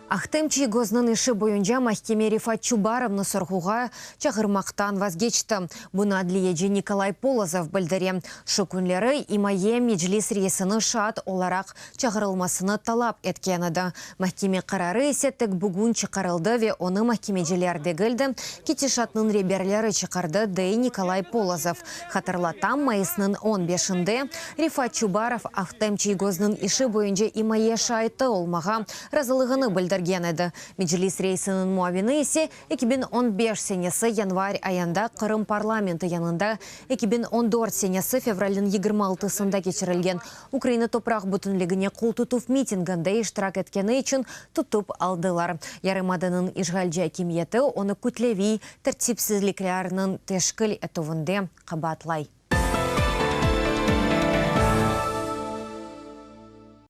Ahtem Çiygoznıñ işi boyunca mahkeme Refat Çubarovnı sorğuğa çağırmaqtan vazgeçti. Bunı adliyeci Nikolay Polozov bildire. Şu künleri imaye Meclis reisini şaat olaraq çağırılmasını talap etken edi. Mahkeme qararı ise tek bugün çıqarıldı ve onı mahkemeciler degil de, ketişatnıñ reberleri çıqardı, dey Nikolay Polozov. Hatırlatam, mayısnıñ on beşinde Refat Çubarov Ahtem Çiygoznıñ işi boyunca imaye şaiti olmağa razılığını bildirgen edi. Meclis reisiniñ muavini ise 2015 senesi yanvar ayında Qırım parlamenti yanında 2014 senesi fevralniñ 26-sında keçirilgen Ukraina topraq bütünligine qoltutuv mitinginde iştirak etkeni içün tutıp aldılar. Yarımadanıñ işğalci akimiyeti onı kütleviy tertipsizliklerniñ teşkil etüvinde qabaatlay.